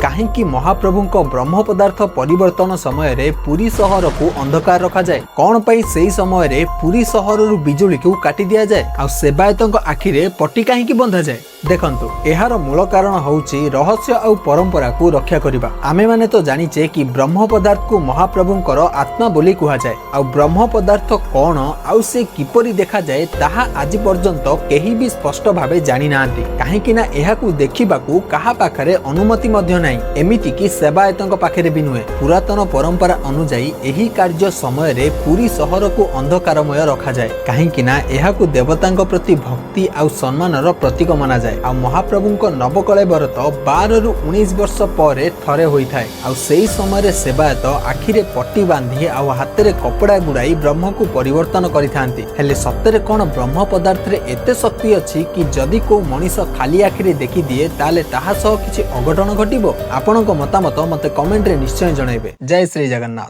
କାହିଁକି ମହାପ୍ରଭୁଙ୍କ ବ୍ରହ୍ମ ପଦାର୍ଥ ପରିବର୍ତ୍ତନ ସମୟରେ ପୁରୀ ସହରକୁ ଅନ୍ଧକାର ରଖାଯାଏ? କଣ ପାଇଁ ସେହି ସମୟରେ ପୁରୀ ସହରରୁ ବିଜୁଳିକୁ କାଟି ଦିଆଯାଏ ଆଉ ସେବାୟତଙ୍କ ଆଖିରେ ପଟି କାହିଁକି ବନ୍ଧାଯାଏ? ଦେଖନ୍ତୁ, ଏହାର ମୂଳ କାରଣ ହେଉଛି ରହସ୍ୟ ଆଉ ପରମ୍ପରାକୁ ରକ୍ଷା କରିବା। ଆମେମାନେ ତ ଜାଣିଛେ କି ବ୍ରହ୍ମ ପଦାର୍ଥକୁ ମହାପ୍ରଭୁଙ୍କର ଆତ୍ମା ବୋଲି କୁହାଯାଏ। ଆଉ ବ୍ରହ୍ମ ପଦାର୍ଥ କଣ ଆଉ ସେ କିପରି ଦେଖାଯାଏ, ତାହା ଆଜି ପର୍ଯ୍ୟନ୍ତ କେହି ବି ସ୍ପଷ୍ଟ ଭାବେ ଜାଣିନାହାନ୍ତି। କାହିଁକି ନା ଏହାକୁ ଦେଖିବାକୁ କାହା ପାଖରେ ଅନୁମତି ମଧ୍ୟ ନାହିଁ, ଏମିତିକି ସେବାୟତଙ୍କ ପାଖରେ ବି ନୁହେଁ। ପୁରାତନ ପରମ୍ପରା ଅନୁଯାୟୀ ଏହି କାର୍ଯ୍ୟ ସମୟରେ ପୁରୀ ସହରକୁ ଅନ୍ଧକାରମୟ ରଖାଯାଏ, କାହିଁକି ନା ଏହାକୁ ଦେବତାଙ୍କ ପ୍ରତି ଭକ୍ତି ଆଉ ସମ୍ମାନର ପ୍ରତୀକ ମନାଯାଏ। ଆଉ ମହାପ୍ରଭୁଙ୍କ ନବକଳେବର ତ 12ରୁ 19 ବର୍ଷ ପରେ ଥରେ ହୋଇଥାଏ। ଆଉ ସେଇ ସମୟରେ ସେବାୟତ ଆଖିରେ ପଟି ବାନ୍ଧି ଆଉ ହାତରେ କପଡ଼ା ଗୁଡ଼ାଇ ବ୍ରହ୍ମକୁ ପରିବର୍ତ୍ତନ କରିଥାନ୍ତି। ହେଲେ ସତରେ କ'ଣ ବ୍ରହ୍ମ ପଦାର୍ଥରେ ଏତେ ଶକ୍ତି ଅଛି କି ଯଦି କୋଉ ମଣିଷ ଖାଲି ଆଖିରେ ଦେଖିଦିଏ, ତାହେଲେ ତାହା ସହ କିଛି ଅଘଟଣ ଘଟିବ? ଆପଣଙ୍କ ମତାମତ ମୋତେ କମେଣ୍ଟରେ ନିଶ୍ଚୟ ଜଣାଇବେ। ଜୟ ଶ୍ରୀ ଜଗନ୍ନାଥ।